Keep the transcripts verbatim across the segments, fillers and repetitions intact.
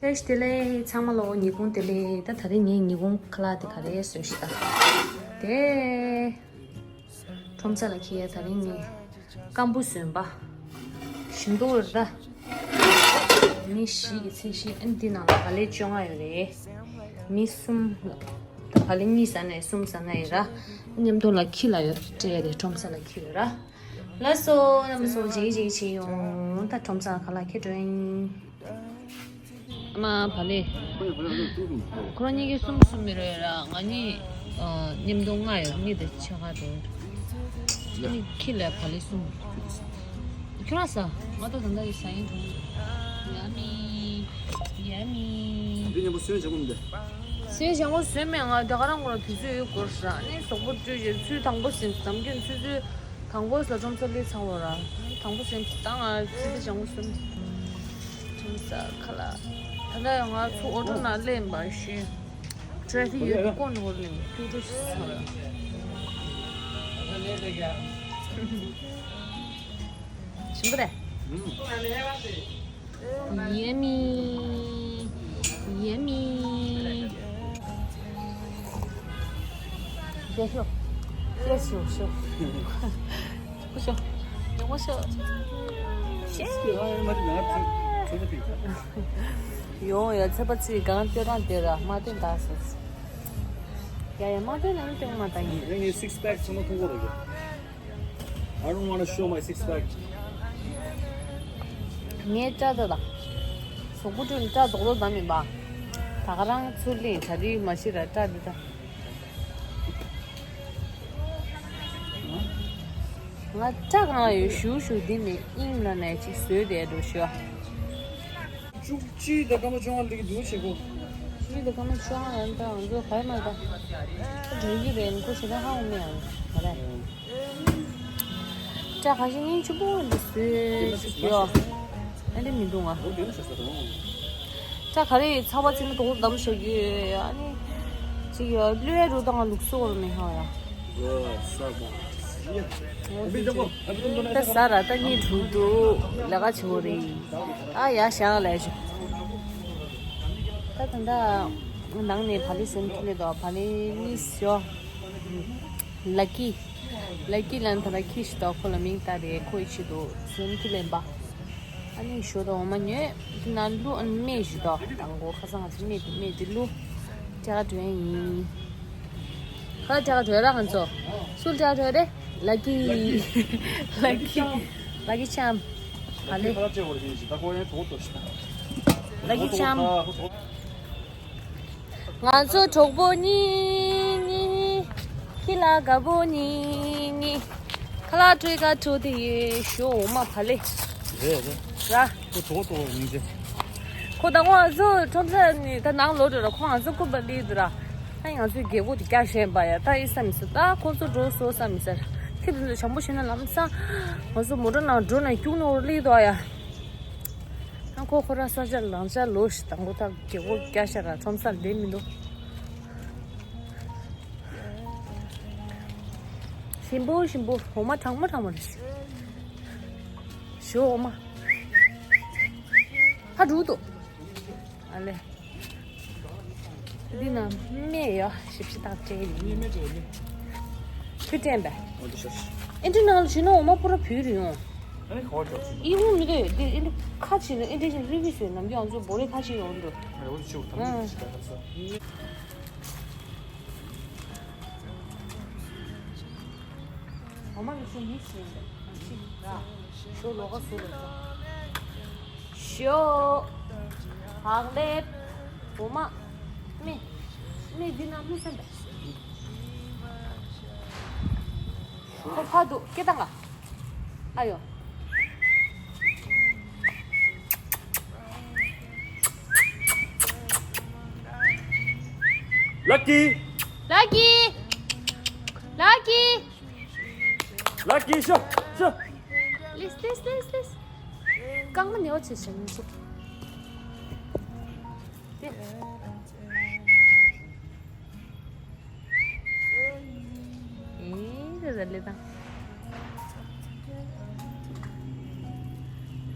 བཀྲ་ཤིས་བདེ་ལེགས། ཚང་མ་ལོ་ཉིན་གུང་བདེ་ལེགས། ད་ད་རིང་ངས་ཉིན་གུང་ཁ་ལག་དེ་ག་རེ་བཟོས་ཤི་ད། དེ། ཁྲོམ་ས་ལ་འཁྱེར་ཡ། ད་རིང་ངས་སྐམ་པོ་བཟོས་པ། ཞིམ་པོ་རེད་ད། མི་བཞི་གི་ཚད་གཞི། ཨ་ནི་འདི་ནང་ལ་བག་ལེབ་བཅོ་ལྔ་ཡོད་རེད། མི་གསུམ་ལ། ད་བག་ལེབ་གཉིས་ཟ་ནས་གསུམ་ཟ་ན་ཡོད་ར། མཉམ་དུ་ལ་ཁྱི་ལ་ཡོད་སྤྲད་ཡ་དེ་ཁྲོམ་ས་ལ་ཁྱི་ཡོད་ར། ལགས་སོ། རྣམ་པ་ཚོ་མཇལ་མཇལ་བྱེད་ཡོང་། ད་ཁྲོམ་ས་ཁ་ལག་ཁྱེར་འགྲོ་ཡིན། ཨ་མ་བག་ལེབ། ཁོ་རང་གཉིས་ཀྱིས་གསུམ་གསུམ་མི་རོལ་ཡ་ར། ང་གཉིས་ཨ་མཉམ་དུ་ལྔ་ཡོད། གཉིས་དེ་ཕྱེད་ཀ་འགྲོ། ཨ་ནི་ཁྱི་ལ་བག་ལེབ་གསུམ། ཁྱོད་རང་ཟ། ང་ད་ད་ལྟ་ཡི་ཟ་ཡིན་འགྲོ། ཡ་མི། ཡ་མི། འདི་མཉམ་པོ་སོན་བྱེད་ཀྱི་མི་འདུག་སོན་བྱེད་ཀྱི་མི་ཟོས་མེད། ང་ད་ག་རང་ཁོ་རང་དུས་ཚོད་ཡོད་སྐོར་ཟ། ཨ་ནི་གཟུགས་པོ་བཀྲུས་རྗེས་ཚུལ་དང་པོ་ཟིན། ནམ་རྒྱུན་ཚུལ་ཚུལ། དང་པོ་ཟ། ཁྲོམ་ས་སླེབས་ཚར་བ་ར། དང་པོ་ཟིན་ད་ང་ཚིག་ཚིག་ལྗང་གུ་གསུམ། ཁྲོམ་ས་ཁ་ལག་ད་ལྟ་ང་ཚོ་ཨོ་ཊོ་ནང་སླེབས་པ་ཤེས། ཊ་ཕིག་ཡོད་དུས་ཀོ་ནོར་ལེན་ཀྱུ་ཀྲུ་ས་ར། ཞིམ་པོ་རེད། Yummy, yummy. ཞེས་ཤོག་ཞེས་ཤོག་ཤོག་ཤོག་ཤོག་ཤོག་ཤོག་ཡོང་ཡ། ཚེ་པ་ཚིག་གང་སྟེར་རང་སྟེར་ར། མ་སྟེར་ད་ཟེར། ཡ་ཡ། མ་སྟེར་ན་ནི་སྟེར་མ་ད་ཡིན། ངའི་six pack ཚང་མ་མཐོང་གོ་རེད། I don't wanna show my six pack. ངའི་སྐྲ་ད་ད། གཟུགས་པོ་བཀྲུས་ནས་སྐྲ་རྡོག་རྡོག་བསྡམས་ཡིན་པ། ད་ག་རང་ཚུར་ལེན་གྲ་སྒྲིག་མ་བྱེད་ར་སྐྲ་འདི་ད། ང་སྐྲ་གང་ལ་ཡོད་ཞུ་ཞུ། འདི་ནས་དབྱིངས་ལ་ནས་ཅིག་བཟོས་ཏེ་འགྲོ་ཞུ། བཅུ་གཅིག་དང་སྐར་མ་བཅོ་ལྔ་སླེབས་ཀྱི་འདུག་བྱེད་སྒོ། བཅུ་གཅིག་དང་སྐར་མ་བཅོ་ལྔ་ཡང་ད་ང་ཚོ་ག་རེ་མ་ད། འགྲོ་གི་རེད། ཁོ་ཞེ་དྲག་ཧ་གོ་མེད་ཡང་མ་རེད། སྐྲ་ཁ་ཤས་སྙིང་རྗེ་པོ་འདི་བཟོས་ཞིག་ཡོད། ཨ་འདི་མི་འདུག་ང་། སྐྲ་ག་རེ་ཚ་བ་ཚིག་མ་དོག་དམ་བཞག་གི་ཡོད། ཨ་ནི་ཅིག་ཡོད་བློས་རུ་དང་ལུགས་སྲོག་རུ་ནས་ཧ་ཡ། ད་ཟ་ར་ད་གཉིད་འགྲོ་འདུག་ལས་ཀ་བྱེད་དགོས་རེད། ཨ་ཡ་ཞང་ལས་བྱུང་། ད་ད་ད་ནང་ནས་བག་ལེབ་བཟོ་ཐུབ་ལེ་དོ། བག་ལེབ་གཉིས་ཞོ། ལ་ཀི། ལ་ཀི་ལན་ཐ་ལ་ཁི་ཞིག་དོ། ཁོ་ལ་མིང་བཏགས་རེད། ཁོ་ཡི་ཆེད་དུ་སེམས་ཀྱི་ལེན་པ། ཨ་ནི་ཞོ་དང་འོ་མ་ཉོས། དེ་ན་ལུ་ཨ་ནི་སྨན་ཞིག་དོ། དང་གོ་ཁ་སང་ང་ཚོ་སྨན་དེ་སྨན་དེ་ལུ། ཅ་ག་དྲོན་ཡིན། ཁ་ཅ་ག་དྲོན་ར་ང་ཚོ། སུལ་ཅ་ག་དྲོན་རེད། ལ་ཀི། ལ་ཀི། ལ་ཀི་ཆམ། ཨ་ལེ། ལ་ཀི་ཆམ། ང་ཚོ་གྲོགས་པོ་གཉིས་གཉིས། ཁྱི་ལ་དགའ་པོ་གཉིས་གཉིས། ཁ་ལག་སྤྲོད་ག་འགྲོ་དེ་ཡོད། ཞོ་འོ་མ་བག་ལེབ། རེད་རེད། ར། ཁོ་གྲོགས་གྲོགས་ཡིན་ཅེ། ཁོ་ད་ང་ཚོ་ཁྲོམ་ས་ནས་ད་ནང་ལོག་འགྲོ་ར། ཁོ་ང་ཚོ་སྐུ་པར་ལི་འདུག་ར། ད་ང་ཚོའི་རྒྱལ་པོ་དེ་སྐྱ་ཞན་པ་ཡ། ད་ཡིན་ས་མི་ཟེར། ད་ཁོ་ཚོ་འགྲོ་སོང་ས་མི་ཟེར། ཁྱི་དེ་ཚོ་བྱམས་པོ་བྱས་ན་ལམ་སང་ང་ཚོ་མོ་ཊ་ནང་འགྲོ་ན་རྒྱུག་ནོར་ལི་འདུག་ཡ། ཨ་ཁོ་ཁོ་ར་ས་ཆ་ལང་ཆ་ལོ་ཞིག་དང་པོ་ད་རྒྱལ་པོ་སྐྱ་ཤ་ར་ཁྲོམ་སར་བསྡད་མི་འདུག་ཞིམ་པོ་ཞིམ་པོ་འོ་མ་གྲང་མོ་གྲང་མོ་རེད། ཞོ་འོ་མ་ཧ་འགྲུག་འདུག་ཨ་ལེ། འདི་ན་སྨན་ཡོད། ཞིབ་ཞིབ་བཏགས་སྤྲད་ཡིན། ཁྱོད་དྲན་པས། ཨེ་འདྲི་ནང་ལ་བྱིན་ན་འོ་མ་པུ་ར་བུད་རེ་ཡོང་། ཨེ་ཧོ་ཅོག་ཅིག་ཨི་ཧུ་མི་དེ་དེ་ཨེ་འདྲི་ཁ་ཕྱེ་ན་ཨེ་འདྲི་ཞིག་རི་བི་སོས་ནམ་རྒྱུན་ང་ཚོ་བོ་རེ་ཁ་ཕྱེ་ཡོང་འདུག་ཨེ་འོ་ཅོག་ཐམས་ཅད་ཅིག་ད་ཁ་ས། འོ་མ་ལ་ཤོ་མི་ཤེས་འདུག་ཨ་ཅིག་ར་ཤོ་ལོག་ག་སུ་ལ་ཤོ། ཞོ། བག་ལེབ། འོ་མ། མི། མི་འདི་ན་མི་སེམས་པ། ཁོ་ཕ་འདུག་སྐད་བཏང་ག་ཨ་ཡོ། ལ་ཀི། ལ་ཀི། ལ་ཀི། ལ་ཀི་ཤོ་ཤོ། ལིས་ལིས་ལིས་ལིས། རྐང་མ་ནེའོ་ཆེ་ཞིང་ཆེ། དེ། ཨེ་རེ་རེ་ལེ་དང་།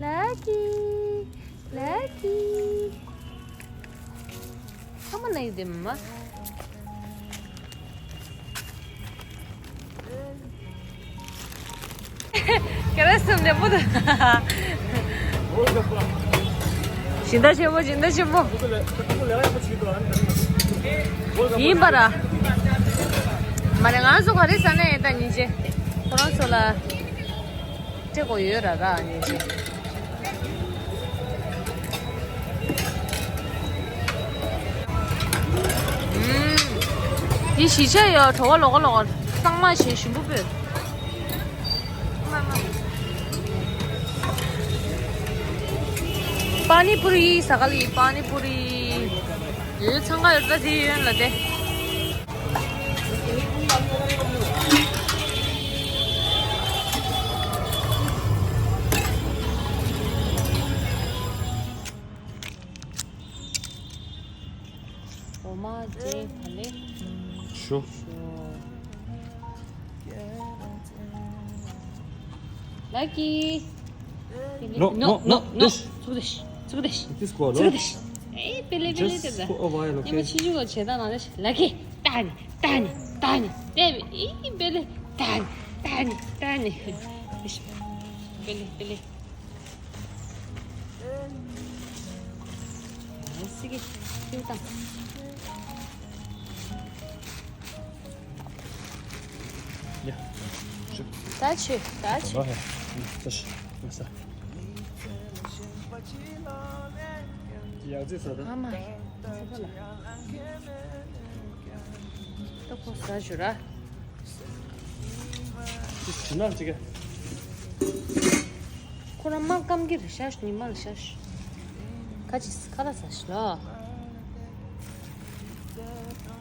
ལ་ཀི། ལ་ཀི། ནས་དེ་མ། ཀེ་རེ་སུམ་ནས་པོ་ད། སྦྱིན་བདག་ཆེན་པོ། སྦྱིན་བདག་ཆེན་པོ། ཡིན་པ་ར། མ་རེད། ང་ཚོ་ག་རེ་ཟ་ནས་ཡིན་ད་ཉིན་བྱེད། ཁོ་རང་ཚོ་ལ་སྤྲད་དགོས་ཡོད་ར་ར་ཉིན་བྱེད། ཨུམ། འདི་གཞིས་ཆགས་ཡོད། བྲོ་བ་ལོག་ལོག་གཙང་མ་བྱས་ཞིམ་པོ་སྤོས། པ་ནི་པུ་རི་ཟ་ག་ལི། པ་ནི་པུ་རི་ཡོད། འཚང་ཁ་ཡོད་ད་དེ་ཡོད་ལ་དེ། འོ་མ་ཅེ་ཕ་ལེ། ཤོ། ཤོ། ལ་ཀི། No, no, no, no, no, this. ཚུགས་དེ་ཤི། ཚུགས་དེ་ཤི། This go ཚུགས་དེ་ཤི། ཨེ་པེ་ལེ་པེ་ལེ། Just དེ་ད་go away, okay? ཉི་མ་ཆི་ཆི་གོ་བྱེད་ད་ན་ལ་ཤི། ལ་ཀི། ཏ་ནི་ཏ་ནི་ཏ་ནི་ཏེ་ཨེ་པེ་ལེ། ཏ་ནི་ཏ་ནི་ཏ་ནི། པེ་ལེ་པེ་ལེ། སི་ཀི་ཁྱེར་དང་། ཡ། ད་ཆུ་ད་ཆུ། ད་ཧེ། ད་ཤི། ང་ས། ཡག་རྩེ་ས་ད། ཨ་མ། ད་ཁོ་ཟ་ཞུ་ར། ཅི་ན་ཅི་ག་ཁོ་རང་མ་སྐམ་གྱི་རེད་ཤག་ཉི་མ་ལ་ཤག་ཁ་ཅིག་ཁ་ལག་ཟ་ཤི་ལ།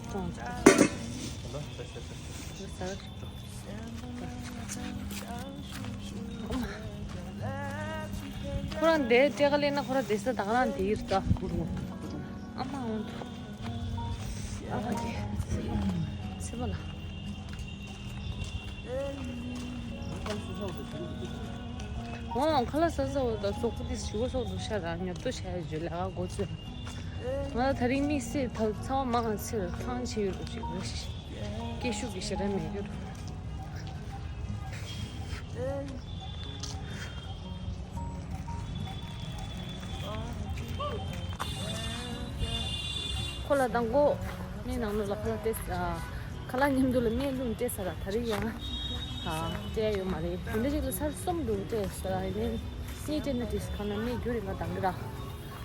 ཀྲོང་ཀྲོང་། ཟ། ཁོ་རང་དེ་སྤྲད་ག་ལེན་ན་ཁོ་རང་དེ་ས་ད་ག་རང་དེ་ཡིར་ད། ཨ་མ་འོང་དུ། ཨ་མ་དེ་སེ་བ་ལ། འོང་ཁ་ལག་ཟ་ཟ་འོ་ད་སོག་པོ་དེ་ཞུ་བ་སོག་འདུག་ཤ་ར་ཉོབ་ཏོ་ཤ་ཡ་ཇུ་ལ་ག་གོ་ཚོད། ང་ད་རིང་མིག་སེ་ད་ཚ་བ་མང་ཚེ་ལ་ཐང་ཆེ་ཡོད་རུ་ཞིག་རེད། སྐད་ཤུགས་ཀྱི་ཞེ་དྲག་མེད་རྒྱུ་རུ། ཁོ་ལ་དང་པོ་སྨན་ནང་ལོགས་ལ་ཁ་ལག་སྤྲད། ཁ་ལག་མཉམ་དུ་ལ་སྨན་བླུགས་སྤྲད་ས་ར་ད་རེས་ཡང་སྤྲད་ཡོད་མ་རེད། དེ་འདྲ་ཞིག་ལ་ཚར་གསུམ་དུ་སྤྲད་ས་ར། ཡིན་ནའི་སྨན་སྤྲད་ན་དེ་ཁ་ན་སྨན་རྒྱུ་རིང་ག་དང་གི་ར།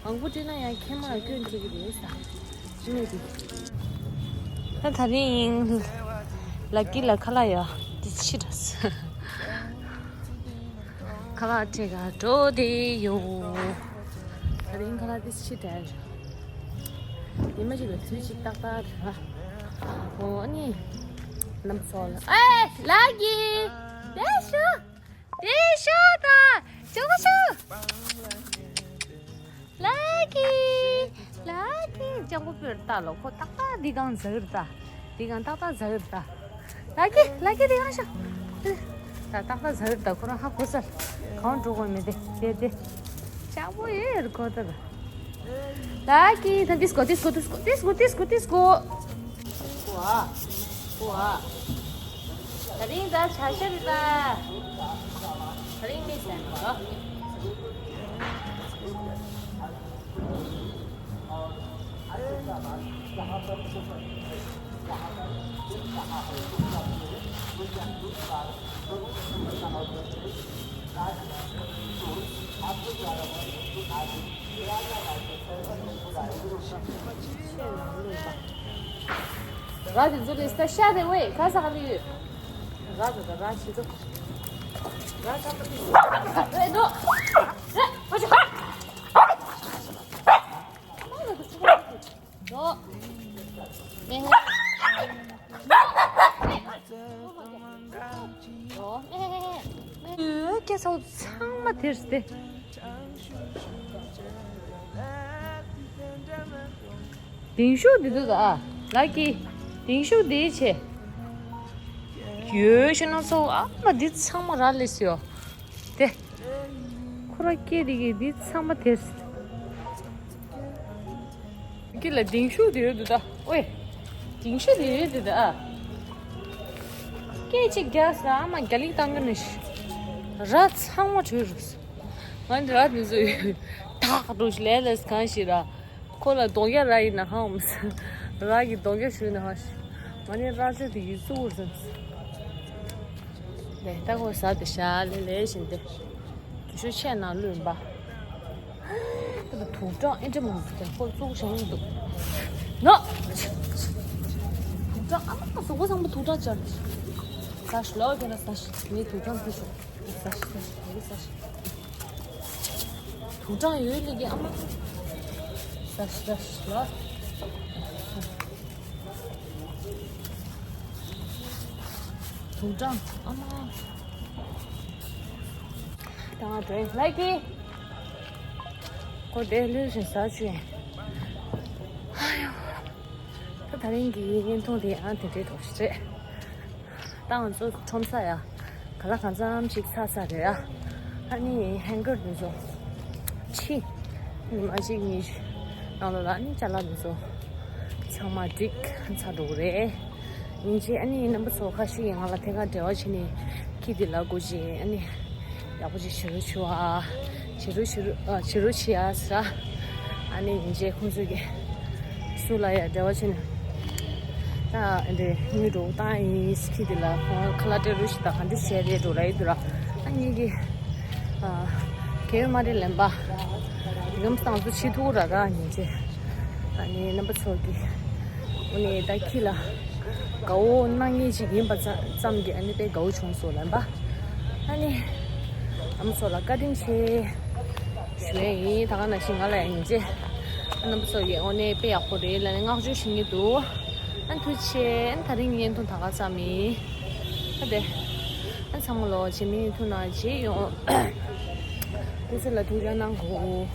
དང་པོ་སྤྲད་ན་ཡང་མཁལ་མ་ལ་སྐྱོན་སྐྱེ་གི་རེད་ས། སྨན་དེ། ད་ད་རིང་ལ་ཀི་ལ་ཁ་ལག་ཡོད་དེ་ཕྱི་དྲགས། ཁ་ལག་སྤྲད་ག་འགྲོ་དེ་ཡོད། ད་རིང་ཁ་ལག་དེ་ཕྱི་དྲགས། ཉི་མ་གཅིག་ལ་དུས་གཅིག་ཏག་ཏག་རེད། འོ་ཨ་ནི། ལམ་སོགས་ལ་ཨེ་ལ་ཀི། དེ་ཤོ། དེ་ཤོ་ད། ཅོག་ཤོ། ལ་ཀི། ལ་ཀི། ཅང་པོ་པོར་ལྟ་ལོ། ཁོ་ཏག་ཏག་འདི་གང་ཟ་གི་རེད་ད། འདི་གང་ཏག་ཏག་ཟ་གི་རེད་ད། ལ་ཀི། ལ་ཀི་འདི་གང་ཤོག་ད་ཏག་ཏག་ཟ་གི་རེད་ད། ཁོ་རང་ཧ་གོ་ས། གང་འགྲོ་དགོས་མེད་དེ། དེ་དེ། ཅང་པོ་ཡེ་རུ་གོ་ད་ད། ལ་ཀི། ད་ཏིས་གོ་ཏིས་གོ་ཏིས་གོ། ཏིས་གོ་ཏིས་གོ་ཏིས་གོ། ཨ། ཨ། ད་རིང་ད་ཆ་ཤ་རེད་ད། ད་རིང་མི་ཟ་ནི་ད། ར་དེ་ཚོ་ལས་ས་ཤ་རེ་ཝེ་ཁ་ས་ག་ལ་ཡོད། ར་དེ་ད་ར་ཆེ་ཚོ། ར་ཀ་པ་དེ་ཨེ་དོ། ཨེ་ཨོ་ཅི་ཧ། ཨ་ལ་དེ་ཚོ་དོ། ཨེ་ཧེ། ཨོ་ཨེ་ཧེ་ཧེ། ཨོ་ཀེ་སོ་ཚང་མ་དེར་སྟེ། ལྡིང་ཤུགས་འདི་འདུག་ཨ། ལ་ཀི། ལྡིང་ཤུགས་འདི་ཆེ། ཡོད་ཤེ་ན་ཚོ་ཨ་མ་འདི་ཚང་མ་ར་ལས་སོ། དེ། ཁོ་ར་སྐད་འདི་གི་འདི་ཚང་མ་དེ། ཀི་ལ་ལྡིང་ཤུགས་དེ་ཡོད་འདུག་ད། ཨོའེ། ལྡིང་ཤུགས་དེ་ཡོད་འདུག་ད། ཨ། སྐད་ཅིག་རྒྱག་ས་ཨ་མ་རྒྱ་ལིག་བཏང་གི་ནི་ཤི། ར་ཚང་མ་བྲོས་རུ། ང་ནི་ར་དེ་ཚོ་ཐག་འགྲོ་ཤི་ལས་ལས་གང་ཤི་ར། ཁོ་ལ་རྡོག་རྒྱ་ར་ཡིན་ན་ཧང་མི་སྲིད། ར་གི་རྡོག་རྒྱ་ཞུས་ན་ཧང་ཤི། ང་ནི་ར་ཚོད་དེ་ཡིད་གཟུགས་བཟང་། ལས་ད་ཁོ་ཟ་དེ་ཤ་ལེ་ལེ་བཞིན་ཏེ། དུ་ཤོ་ཆས་ནང་ལུས་པ། ད་དུག་སྦྲང་ཨེ་འདྲ་མང་པོ་དེ་ཁོ་བཙུགས་བཞག་གི་འདུག་ནོ། དུག་སྦྲང་ཨ་མ་གཟུགས་པོ་བཟང་པོ་དུག་སྦྲང་སྦྱར་ནས། ཟ་ཤི་ལོ་དེ་ན་ཟ་ཤི་ངས་དུག་སྦྲང་ཕུལ་ཆོག་ཟ་ཤི་ཟ་ཤི་ངས་ཟ་ཤི། དུག་སྦྲང་ཡོད་ལེ་གི་ཨ་མ། ཟ་ཤི་ཟ་ཤི་ལོ། དུག་སྦྲང་ཨ་མ། ད་ང་དེ་ལའི་ཀི། ཁོ་དེ་ལུས་ཤིང་ཟ་ཆུ་ཡིན། ཨ་ཡོ། ད་དེ་རིང་གི་བརྙན་ཐུང་དེ་ཡང་དེ་འདྲའི་ཐོག་ཞིག་རེད། ད་ང་ཚོ་ཁྲོམ་ས་ཡ། ག་ལ་གང་འཚམ་ཅིག་ཚར་ཚར་རེད་ཨ། ཨ་ནི་ཧེང་གར་དེ་ཚོ། ཕྱི། ཉི་མ་གཅིག་གཉིས། ནང་ལོགས་ལ་ཨ་ནི་ཅ་ལག་དེ་ཚོ། ཚང་མ་འགྲིག་ཚར་འགྲོ་གི་རེད། ཡིན་གཅིག་ཨ་ནི་རྣམ་པ་ཚོ་ཁ་ཤས་ཀྱིས་ང་ལ་ཐད་ཀར་འབྲེལ་བ་བྱས་ནས་ཁྱི་དེ་ལ་སྒོ་ཕྱེ་ཨ་ནི་ཡག་པོ་ཅིག་བྱེད་རོགས་བྱེད་ཨ། བྱེད་རོགས་བྱེད་རོགས་ཨ། བྱེད་རོགས་བྱེད་ཨ་ཟེར། ཨ་ནི་ཡིན་གཅིག་ཁོང་ཚོ་གིས་སུ་ལ་ཡང་འབྲེལ་བ་བྱས་ནས་ད་འདི་དངུལ་འགྲོ་བཏང་ཡིན། ཁྱི་དེ་ལ་ཁོང་ཁ་ལག་སྤྲད་རོགས་ཞིག་དང་ག་འདྲ་བྱས་རེད་འགྲོ་ལ་ཡིན་འདུག་ར། ཨ་ནི་གི་ཨ། གལ་ཡོད་མ་རེད་ལན་པ། ཡུམ་སང་སུ་ཕྱི་ཐུག་ར་ར་ཉིན་བྱེད། ཨ་ནི་རྣམ་པ་ཚོ་གི། འོ་ནི་ད་ཁྱི་ལ། དགའ་བོ་གནང་ངེས་ཅིག་ཡིན་པ་ཙམ་གྱིས་ཨ་ནི་དཔེ་དགའ་བོ་བྱུང་སོང་ལན་པ། ཨ་ནི། རྣམ་པ་ཚོ་ལ་བཀའ་དྲིན་ཆེ། ཞུ་ཡས་ཡིན་ད་ག་ནང་བཞིན་ང་ལ་ཡང་ཡིན་ཅེ། རྣམ་པ་ཚོ་གི་འོ་ནི་དཔེ་ཡག་པོ་རེད་ལ་ནི་བསྔགས་བརྗོད་ཞུ་གི་འདུག་ཨ་ཐུགས་རྗེ་ཆེ། ཨ་ད་རིང་བརྙན་ཐུང་ད་ག་ཙམ་ཡིན། ཨ་དེ། ཨ་ཚང་མ་ལོ་རྗེས་མའི་བརྙན་ཐུང་ནང་མཇལ་ཡོང་། སྐུ་གཟུགས་ལ་ཐུགས་ཅག་གནང་གོ།